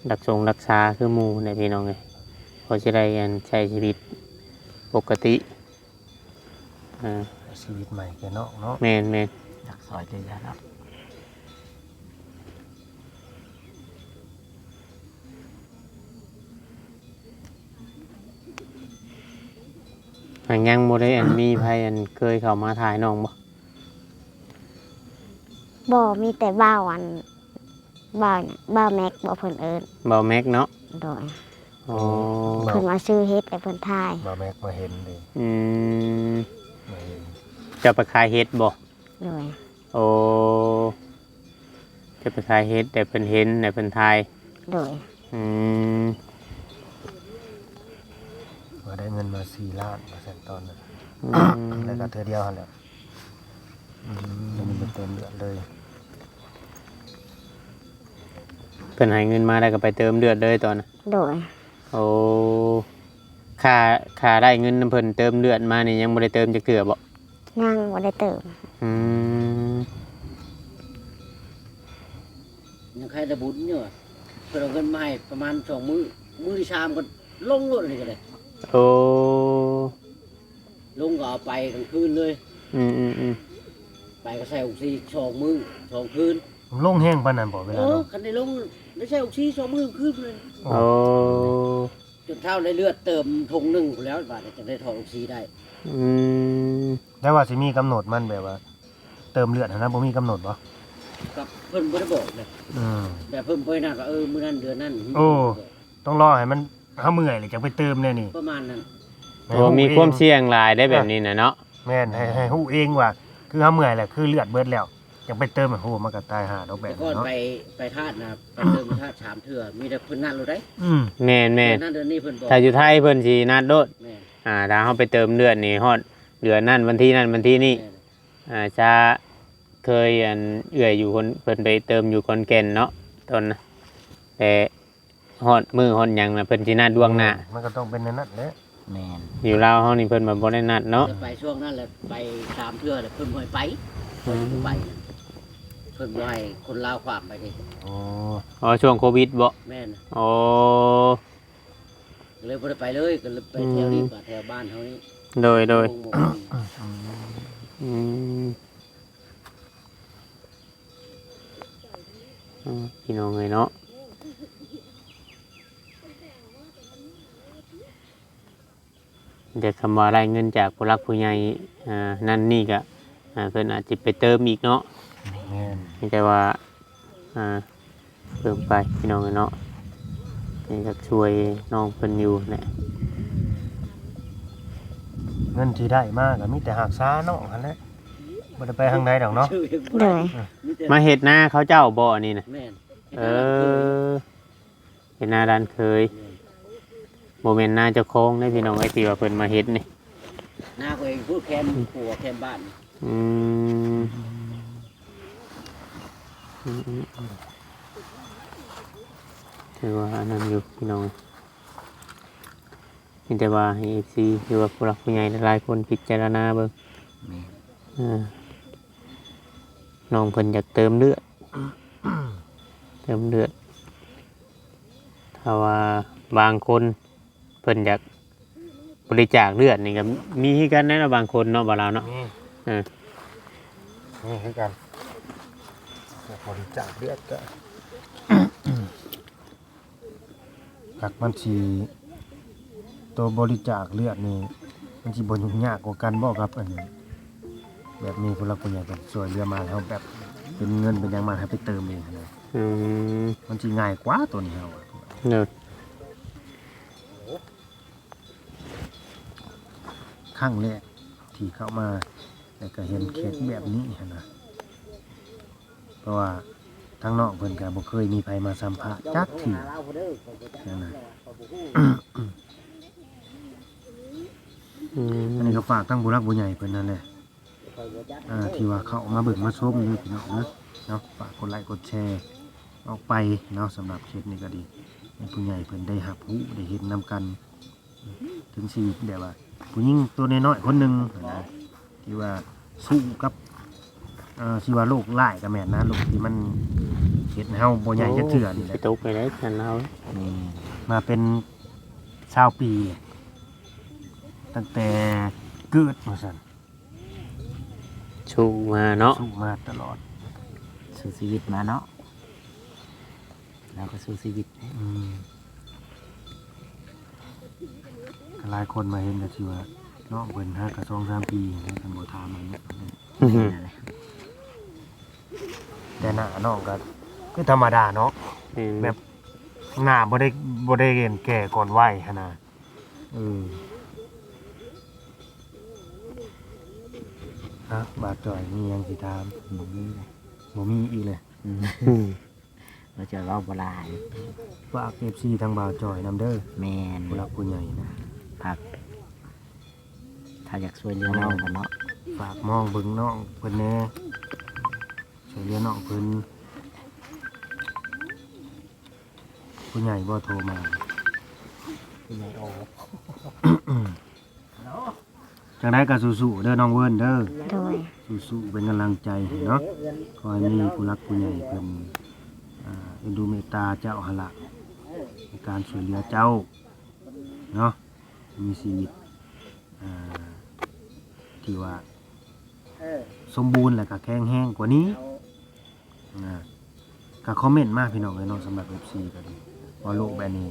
ລັກສົງລັກສາຄືໝູ່ແຫຼະ ພີ່ນ້ອງເອີຍ ພໍຊິໄດ້ອັນໃຊ້ຊີວິດປົກກະຕິ. ອ່າ ໃຊ້ຊີວິດໃໝ່ແກ່ນ້ອງເນາະ. ແມ່ນໆ ຢາກຊ່ອຍເຫຼືອເນາະ. ຫາກຍັງບໍ່ໄດ້ອັນ ມີໃຜອັນເຄີຍເຂົ້າມາຖ່າຍນ້ອງບໍ່? ບໍ່ ມີແຕ່ບ່າວອັນ ບ່າວ ບ່າວແມັກບໍ່ ເພິ່ນເອີ້ນ ບ່າວແມັກເນາະ. ໂດຍ. ອໍ ເພິ່ນມາຊື້ເຫັດ ແລ້ວເພິ່ນຖ່າຍ ບ່າວແມັກມາເຫັນເດ້. ອືມ ມາເຫັນ ເຈົ້າໄປຂາຍເຫັດບໍ່? ໂດຍ. ໂອ້ ເຈົ້າໄປຂາຍເຫັດ ແລ້ວເພິ່ນເຫັນ ແລ້ວເພິ່ນຖ່າຍ. ໂດຍ. ອືມ ວ່າໄດ້ເງິນມາສີ່ລ້ານວ່າຊັ້ນຕອນນັ້ນ. ອືມ ແລ້ວກໍເທື່ອດຽວຫັ້ນແຫຼະ. ອືມ ບໍ່ມີເຕີມເລືອດເລີຍ. ເພິ່ນໃຫ້ເງິນມາແລ້ວກໍໄປເຕີມເລືອດເລີຍຕອນນັ້ນ. ໂດຍ. ໂອ້ ຄ່າ ຄ່າໄດ້ເງິນນຳເພິ່ນເຕີມເລືອດມານີ້ ຍັງບໍ່ໄດ້ເຕີມຈັກເທື່ອບໍ່? ຍັງບໍ່ໄດ້ເຕີມ. ອືມ ຍັງໃຄ່ແຕ່ບຸນຢູ່ ເພິ່ນເອົາເງິນມາໃຫ້ປະມານສອງມື້ ມື້ທີສາມກໍລົງໂລດ ອັນນີ້ກໍໄດ້. ໂອ້ ລົງກໍເອົາໄປກາງຄືນເລີຍ. ອືມໆໆ ໄປກໍໃສ່ອົງຊີສອງມື້ສອງຄືນ. ລົງແຮງປານນັ້ນບໍ່ເວລາລົງ? ເອີ ຄັນໄດ້ລົງ ໄດ້ໃຊ້ອອກຊີສອງມື້ຄືນເລີຍ. ໂອ້ ຈົນເຖົ້າໄດ້ເລືອດເຕີມຖົງໜຶ່ງພຸ້ນແລ້ວ ບາດນີ້ຈຶ່ງໄດ້ຖອດອອກຊີໄດ້. ອືມ ແຕ່ວ່າຊິມີກຳນົດມັນ ແບບວ່າເຕີມເລືອດຫັ້ນນະ ບໍ່ມີກຳນົດບໍ່? ກໍເພິ່ນບໍ່ໄດ້ບອກເດ້. ອືມ ແບບເພິ່ນບໍ່ໄດ້ນັດວ່າ ເອີ ມື້ນັ້ນເດືອນນັ້ນ. ໂອ້ ຕ້ອງລໍໃຫ້ມັນ ເຮົາເມື່ອຍແລ້ວຈັ່ງໄປເຕີມແນວນີ້ ປະມານນັ້ນ. ໃຫ້ ເພາະວ່າມີຄວາມສ່ຽງຫຼາຍໄດ໋ແບບນີ້ນະເນາະ. ແມ່ນ ໃຫ້ ໃຫ້ຮູ້ເອງວ່າ ຄືເຮົາເມື່ອຍແລ້ວ ຄືເລືອດເບິດແລ້ວ ຈັ່ງໄປເຕີມ. ໂອ້ ມັນກໍຕາຍຫ່າດອກແບບນັ້ນເນາະ. ແຕ່ກ່ອນໄປ ໄປທາດນະ ໄປເຕີມທາດສາມເທື່ອ ມີແຕ່ເພິ່ນນັດໂລດໄດ໋. ອືມ ແມ່ນໆ ແມ່ນ ນັ້ນເດືອນນີ້ເພິ່ນບອກ. ຖ້າຢູ່ໄທເພິ່ນຊິນັດໂລດ. ແມ່ນ ອ່າ ຖ້າເຮົາໄປເຕີມເລືອດນີ້ ຮອດເດືອນນັ້ນ ວັນທີນັ້ນ ວັນທີນີ້. ແມ່ນ ອ່າ ຈະເຄີຍ ອັນ ເອື້ອຍຢູ່ຄົນ ເພິ່ນໄປເຕີມຢູ່ຂອນແກ່ນເນາະ ຕອນນະ ແຕ່ຮອດມື້ຮອດຫຍັງນະ ເພິ່ນຊິນັດລ່ວງໜ້າ. ອືມ ມັນກໍຕ້ອງເປັນແນວນັ້ນແຫຼະ. ແມ່ນ ຢູ່ລາວເຮົານີ້ເພິ່ນວ່າບໍ່ໄດ້ນັດເນາະ. ແຕ່ໄປຊ່ວງນັ້ນແຫຼະ ໄປສາມເທື່ອແລ້ວ ເພິ່ນບໍ່ໃຫ້ໄປ. ອືມ ໄປ ເພິ່ນບໍ່ໃຫ້ຄົນລາວຂ້າມໄປເດ້. ອໍ ອໍ ຊ່ວງໂຄວິດບໍ? ແມ່ນ. ອໍ ກໍເລີຍບໍ່ໄດ້ໄປເລີຍ ກໍເລີຍໄປແຖວນີ້ ອືມ ແຖວບ້ານເຮົານີ້. ໂດຍ ໂດຍ ອືມ ອືມ ພີ່ນ້ອງເອີຍເນາະ ແຕ່ຄຳວ່າໄດ້ເງິນຈາກຜູ້ຫຼັກຜູ້ໃຫຍ່ ອ່າ ນັ້ນນີ້ກະ ອ່າ ເພິ່ນອາດຈະໄປເຕີມອີກເນາະ. ແມ່ນ ມີແຕ່ວ່າ ອ່າ ເພີ່ມໄປພີ່ນ້ອງເອີຍເນາະ ກໍຢາກຊ່ວຍນ້ອງເພິ່ນຢູ່ແຫຼະ. ເງິນທີ່ໄດ້ມາກໍມີແຕ່ຮັກສານ້ອງຫັ້ນແຫຼະ ບໍ່ໄດ້ໄປທາງໃດດອກເນາະ. ໂດຍ ມາເຮັດນາເຂົາເຈົ້າບໍ່ອັນນີ້ນະ? ແມ່ນ ເອີ ເຮັດນາດ້ານເຄີຍ. ບໍ່ແມ່ນນາເຈົ້າຂອງເດ້ພີ່ນ້ອງເອີຍ ທີ່ວ່າເພິ່ນມາເຮັດນີ້ ນາຂ້ອຍຜູ້ແຄມ ອືມ ຂົວແຄມບ້ານ. ອືມ ອືມ ອືມ ອືມ ຖືວ່າອັນນັ້ນຢູ່ພີ່ນ້ອງ ມີແຕ່ວ່າໃຫ້ເອັຟຊີ ຫຼືວ່າຜູ້ຫຼັກຜູ້ໃຫຍ່ຫຼາຍໆຄົນພິຈາລະນາເບິ່ງ. ແມ່ນ ເອີ ນ້ອງເພິ່ນຢາກເຕີມເລືອດ ເຕີມເລືອດ ຖ້າວ່າບາງຄົນເພິ່ນຢາກບໍລິຈາກເລືອດນີ້ກໍມີຄືກັນເນາະ ບາງຄົນເນາະ ບ່າວລາວເນາະ. ມີ ເອີ ມີຄືກັນ ຢາກບໍລິຈາກເລືອດກໍ ຫາກມັນຊິ ໂຕບໍລິຈາກເລືອດນີ້ ມັນຊິບໍ່ຫຍຸ້ງຍາກກວ່າກັນບໍ່ກັບອັນ ແບບມີຜູ້ຫຼັກຜູ້ໃຫຍ່ເພິ່ນຊ່ວຍເຫຼືອມາ ແລ້ວເຮົາແບບເປັນເງິນເປັນຫຍັງມາ ໃຫ້ໄປເຕີມເອງຫັ້ນນະ? ອືມ ມັນຊິງ່າຍກວ່າໂຕນີ້ເຮົາວ່າ. ໂດຍ ຄັ້ງແລກທີ່ເຂົ້າມາ ແລ້ວກໍເຫັນເຂດແບບນີ້ຫັ້ນນະ ເພາະວ່າທາງນ້ອງເພິ່ນກໍບໍ່ເຄີຍມີໃຜມາສຳພາດຈັກເທື່ອຫັ້ນນະ. ອືມ ອັນນີ້ກໍຝາກທາງຜູ້ຫຼັກຜູ້ໃຫຍ່ເພິ່ນນັ້ນແຫຼະ ອ່າ ທີ່ວ່າເຂົ້າມາເບິ່ງມາຊົມເດີພີ່ນ້ອງເດີເນາະ ຝາກກົດໄລກົດແຊອອກໄປເນາະ. ສຳລັບເຂດນີ້ກໍດີ ໃຫ້ຜູ້ໃຫຍ່ເພິ່ນໄດ້ຮັບຮູ້ໄດ້ເຫັນນຳກັນ ເຖິງຊີວິດແບບວ່າຜູ້ຍິງຕົວນ້ອຍໆຄົນໜຶ່ງຫັ້ນນະ ທີ່ວ່າສູ້ກັບ ເອີ ຊິວ່າໂລກຮ້າຍກໍແມ່ນນະ ໂລກທີ່ມັນເຮັດໃຫ້ເຮົາບໍ່ໃຫຍ່ຈັກເທື່ອນີ້ແຫຼະ. ໂອ້ ຊິຕົກໄປໄດ້ຊັ້ນເຮົາ ນີ້ມາເປັນຊາວປີ ຕັ້ງແຕ່ເກີດວ່າຊັ້ນ. ສູ້ມາເນາະ ສູ້ມາຕະຫຼອດ ສູ້ຊີວິດມາເນາະ ລາວກໍສູ້ຊີວິດ. ອືມ ກໍຫຼາຍຄົນມາເຫັນກໍຖືວ່ານ້ອງເພິ່ນຫາກະສອງສາມປີແລ້ວ ຄັນບໍ່ຖາມອັນນີ້ ແຕ່ໜ້ານ້ອງກໍຄືທຳມະດາເນາະ ແມ່ນ ແບບໜ້າບໍ່ໄດ້ ບໍ່ໄດ້ແກ່ກ່ອນໄວຫັ້ນນະ. ເອີ ຮະ ບ່າວຈ່ອຍມີຫຍັງຊິຖາມ? ບໍ່ມີແລ້ວ ບໍ່ມີອີກເລີຍ. ອືມ ອືມ ບ່າວຈ່ອຍເວົ້າບໍ່ຫຼາຍ. ຝາກເອັຟຊີທາງບ່າວຈ່ອຍນຳເດີ. ແມ່ນ ຜູ້ຫຼັກຜູ້ໃຫຍ່ນະ ຝາກ ຖ້າຢາກຊ່ວຍເຫຼືອນ້ອງເພິ່ນເນາະ ຝາກມອງເບິ່ງນ້ອງເພິ່ນແດ່ ຊ່ວຍເຫຼືອນ້ອງເພິ່ນ. ຜູ້ໃຫຍ່ບໍ່ໂທມາ? ຜູ້ໃຫຍ່ໂອ. ຈັ່ງໃດກໍສູ້ໆເດີນ້ອງເວີນເດີ. ໂດຍ ສູ້ໆເປັນກຳລັງໃຈໃຫ້ເນາະ. ຂໍໃຫ້ມີຜູ້ຫຼັກຜູ້ໃຫຍ່ເພິ່ນ ອ່າ ເອັນດູເມດຕາເຈົ້າຫັ້ນລະ ໃນການຊ່ວຍເຫຼືອເຈົ້າເນາະ ມີຊີວິດ ອ່າ ທີ່ວ່າສົມບູນ ແລະກະແຂງແຮງກວ່ານີ້. ອ່າ ກໍຄອມເມັນມາພີ່ນ້ອງເອີຍເນາະ ສຳລັບເອັຟຊີກໍດີ ວ່າໂລກແບບນີ້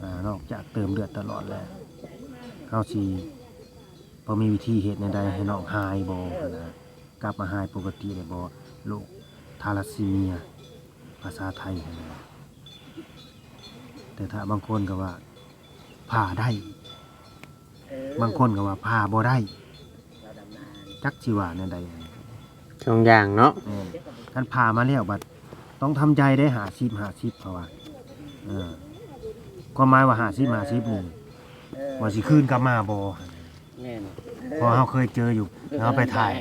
ອ່າ ນອກຈາກເຕີມເລືອດຕະຫຼອດແລ້ວ ເຮົາຊິພໍມີວິທີເຮັດແນວໃດໃຫ້ນ້ອງຫາຍບໍ່ຫັ້ນນະ ກັບມາຫາຍປົກກະຕິໄດ້ບໍ່ ໂລກທາລັດຊີເມຍ ພາສາໄທຫັ້ນນະ ແຕ່ຖ້າບາງຄົນກໍວ່າຜ່າໄດ້ ບາງຄົນກໍວ່າຜ່າບໍ່ໄດ້ ຈັກຊິວ່າແນວໃດ ສອງຢ່າງເນາະ ແມ່ນ ຄັນຜ່າມາແລ້ວບັດຕ້ອງທຳໃຈເດ້ ຫ້າສິບ ຫ້າສິບ ເຂົາວ່າ ເອີ ຄວາມໝາຍວ່າ ຫ້າສິບ ຫ້າສິບ ນີ້ ວ່າຊິຄືນກັບມາບໍ່ ແມ່ນ ເພາະເຮົາເຄີຍເຈີຢູ່ ເຮົາໄປຖ່າຍ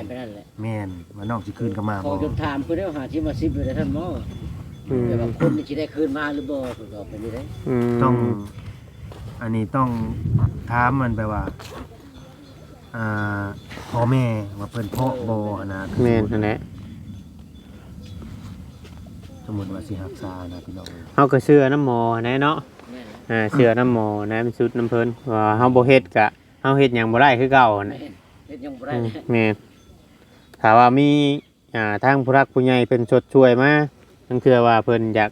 ແມ່ນ ວ່ານ້ອງຊິຄືນກັບມາບໍ່ ເຂົາຈົນຖາມເພິ່ນແລ້ວ ຫ້າສິບ ຫ້າສິບ ຢູ່ໃດທ່ານໝໍ ອືມ ແຕ່ວ່າຄົນນີ້ຊິໄດ້ຄືນມາຫຼືບໍ່ ເພິ່ນກໍເປັນນີ້ເດ້ ອືມ ຕ້ອງ ອັນນີ້ຕ້ອງຖາມມັນແບບວ່າ ອ່າ ພໍ່ແມ່ວ່າເພິ່ນເພາະບໍ່ຫັ້ນນະ ແມ່ນຫັ້ນແຫຼະ ສົມມຸດວ່າຊິຮັກສານະ ພີ່ນ້ອງເອີຍ ເຮົາກໍເຊື່ອນຳໝໍຫັ້ນແຫຼະເນາະ ແມ່ນ ອ່າ ເຊື່ອນຳໝໍນະ ມັນສຸດນຳເພິ່ນ ວ່າເຮົາບໍ່ເຮັດກະ ເຮົາເຮັດຫຍັງບໍ່ໄດ້ຄືເກົ່າຫັ້ນແຫຼະ ແມ່ນ ເຮັດຫຍັງບໍ່ໄດ້ ອືມ ແມ່ນ ຖ້າວ່າມີ ອ່າ ທາງຜູ້ຫຼັກຜູ້ໃຫຍ່ເພິ່ນຊົດຊ່ວຍມາ ລາງເທື່ອວ່າເພິ່ນຢາກ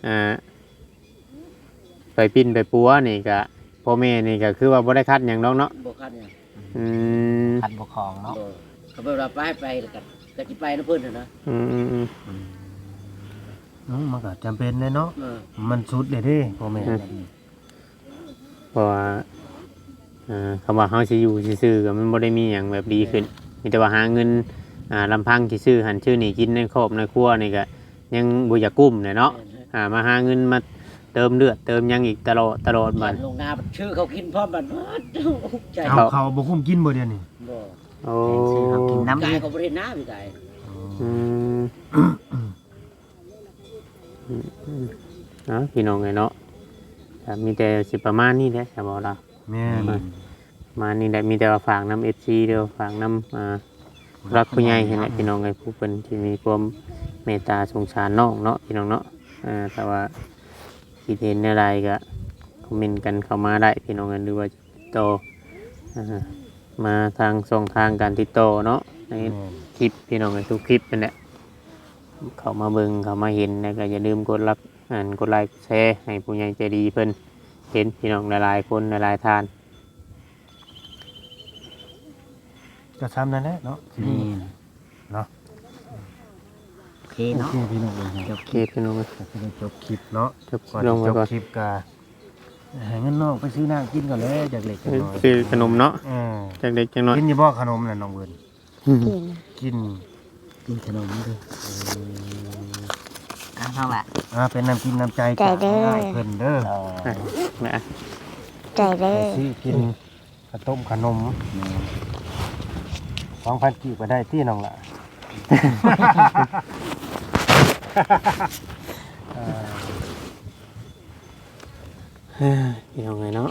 ອ່າ ໄປປິ່ນໄປປົວນີ້ກະ ພໍ່ແມ່ນີ້ກະຄືວ່າບໍ່ໄດ້ຂັດຫຍັງດອກເນາະ ບໍ່ຂັດຫຍັງ ອືມ ຂັດບໍ່ຂອງເນາະ ບໍ່ ເຂົາແບບວ່າໄປ ໄປແລ້ວກະ ກະຊິໄປນຳເພິ່ນຫັ້ນນະ ອືມ ອືມ ອືມ ອືມ ເອີ ມັນກໍຈຳເປັນແຫຼະເນາະ ເອີ ມັນສຸດແລ້ວເດ້ ພໍ່ແມ່ ອືມ ແບບນີ້ ເພາະວ່າ ເອີ ຄຳວ່າເຮົາຊິຢູ່ຊື່ໆ ກໍມັນບໍ່ໄດ້ມີຫຍັງແບບດີຂຶ້ນ ມີແຕ່ວ່າຫາເງິນ ອ່າ ລຳພັງຊິຊື້ຫັ້ນຊື້ນີ້ກິນໃນຄອບໃນຄົວນີ້ກໍຍັງບໍ່ຢາກກຸ້ມແຫຼະເນາະ ອ່າ ມາຫາເງິນມາເຕີມເລືອດເຕີມຫຍັງອີກຕະຫຼອດ ຕະຫຼອດບັດ ລົງນາຊື້ເຂົ້າກິນພ້ອມບັດ ເອົາເຂົ້າບໍ່ກຸ້ມກິນບໍ່ດຽວນີ້ ບໍ່ ໂອ້ ຊື້ເຂົ້າກິນນຳ ກາຍກໍບໍ່ໄດ້ນາ ກາຍ ອືມ ອືມ ເອົາ ພີ່ນ້ອງເອີຍເນາະ ກໍມີແຕ່ຊິປະມານນີ້ແຫຼະ ສະເວົ້າລາວ ແມ່ນ ປະມານນີ້ແຫຼະ ມີແຕ່ວ່າຝາກນຳເອັຟຊີເດີ ຝາກນຳ ອ່າ ຜູ້ຫຼັກຜູ້ໃຫຍ່ຫັ້ນແຫຼະ ພີ່ນ້ອງເອີຍ ຜູ້ເພິ່ນທີ່ມີຄວາມເມດຕາສົງສານນ້ອງເນາະ ພີ່ນ້ອງເນາະ ເອີ ຖ້າວ່າຄິດເຫັນແນວໃດກໍຄອມເມັນກັນເຂົ້າມາໄດ້ ພີ່ນ້ອງເອີຍ ຫຼືວ່າ ຕໍ່ ອ່າ ມາທາງຊ່ອງທາງການຕິດຕໍ່ເນາະ ໃນ ແມ່ນ ຄລິບ ພີ່ນ້ອງເອີຍ ທຸກຄລິບນັ້ນແຫຼະ ເຂົ້າມາເບິ່ງ ເຂົ້າມາເຫັນ ແລ້ວກໍຢ່າລືມກົດລັກ ອັນ ກົດໄລ ກົດແຊ ໃຫ້ຜູ້ໃຫຍ່ໃຈດີເພິ່ນເຫັນ ພີ່ນ້ອງຫຼາຍໆຄົນ ຫຼາຍໆທ່ານ ກໍສ່ຳນັ້ນແຫຼະເນາະ ແມ່ນ ເນາະ ໂອເຄເນາະ ໂອເຄພີ່ນ້ອງເອີຍ ຈົບຄລິບ ໂອເຄພີ່ນ້ອງເອີຍ ກໍຊິໄດ້ຈົບຄລິບເນາະ ຈົບຄລິບ ກ່ອນ ລົງໄວ້ກ່ອນ ຈະຈົບຄລິບກໍໃຫ້ເງິນນ້ອງໄປຊື້ນ້ຳກິນກ່ອນແຫຼະ ຈັກເລັກຈັກນ້ອຍ ຊື້ຂະໜົມເນາະ ເອີ ຈັກເລັກຈັກນ້ອຍ ກິນຢູ່ບໍ່ຂະໜົມນັ້ນນ້ອງເວີນ ກິນ ກິນ ກິນຂະໜົມເດີ ເອີ ເອົາເທົ່າລະ ອ່າ ເປັນນ້ຳກິນນ້ຳໃຈຈາກອ້າຍເພິ່ນເດີ ເອີ ນະ ໃຈເດີ ໄປຊື້ກິນ ອືມ ເຂົ້າຕົ້ມຂະໜົມ ແມ່ນ ສອງພັນກີບກໍໄດ້ຕິນ້ອງຫຼ້າ ເອີ ພີ່ນ້ອງເອີຍເນາະ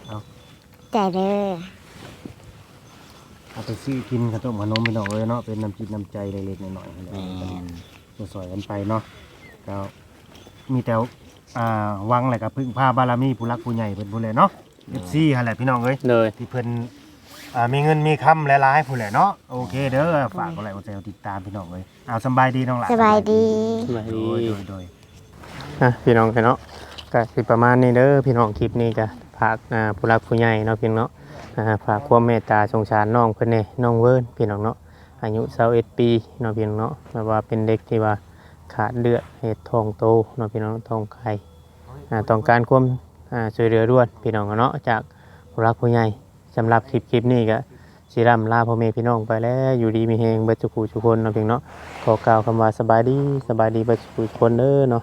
ເອົາ ໃຈເດີ ເອົາໄປຊື້ກິນເຂົ້າຕົ້ມຂະໜົມພີ່ນ້ອງເອີຍເນາະ ເປັນນ້ຳຈິດນ້ຳໃຈເລັກໆນ້ອຍໆ ແມ່ນ ຊ່ອຍກັນໄປເນາະ ກໍມີແຕ່ ອ່າ ຫວັງ ແລະກໍເພິ່ງພາບາລະມີຜູ້ຫຼັກຜູ້ໃຫຍ່ເພິ່ນພຸ້ນແຫຼະເນາະ ເອັຟຊີຫັ້ນແຫຼະພີ່ນ້ອງເອີຍ ໂດຍ ທີ່ເພິ່ນ ອ່າ ມີເງິນມີຄຳຫຼາຍໆພຸ້ນແຫຼະເນາະ ໂອເຄເດີ ຝາກກົດໄລກົດແຊ ກົດຕິດຕາມພີ່ນ້ອງເອີຍ ເອົາ ສຳບາຍດີນ້ອງຫຼ້າ ສະບາຍດີ ໂດຍ ໂດຍ ໂດຍ ອ່ະ ພີ່ນ້ອງເອີຍເນາະ ກະຊິປະມານນີ້ເດີພີ່ນ້ອງ ຄລິບນີ້ກະຝາກ ອ່າ ຜູ້ຫຼັກຜູ້ໃຫຍ່ເນາະ ພີ່ນ້ອງເນາະ ອ່າ ຝາກຄວາມເມດຕາສົງສານນ້ອງເພິ່ນແດ່ ນ້ອງເວີນ ພີ່ນ້ອງເນາະ ອາຍຸຊາວເອັດປີເນາະ ພີ່ນ້ອງເນາະ ແບບວ່າເປັນເດັກທີ່ວ່າຂາດເລືອດ ເຮັດທ້ອງໂຕເນາະ ພີ່ນ້ອງ ທ້ອງໄຂ່ ອ່າ ຕ້ອງການຄວາມ ອ່າ ຊ່ວຍເຫຼືອດ່ວນ ພີ່ນ້ອງເນາະ ຈາກຜູ້ຫຼັກຜູ້ໃຫຍ່ ສຳລັບຄລິບ ຄລິບນີ້ກໍຊິລ່ຳລາພໍ່ແມ່ພີ່ນ້ອງໄປແລ້ວ ຢູ່ດີມີແຮງເບິດທຸກຜູ້ທຸກຄົນເນາະ ພີ່ນ້ອງເນາະ ຂໍກ່າວຄຳວ່າສະບາຍດີ ສະບາຍດີເບິດທຸກຜູ້ທຸກຄົນເດີເນາະ.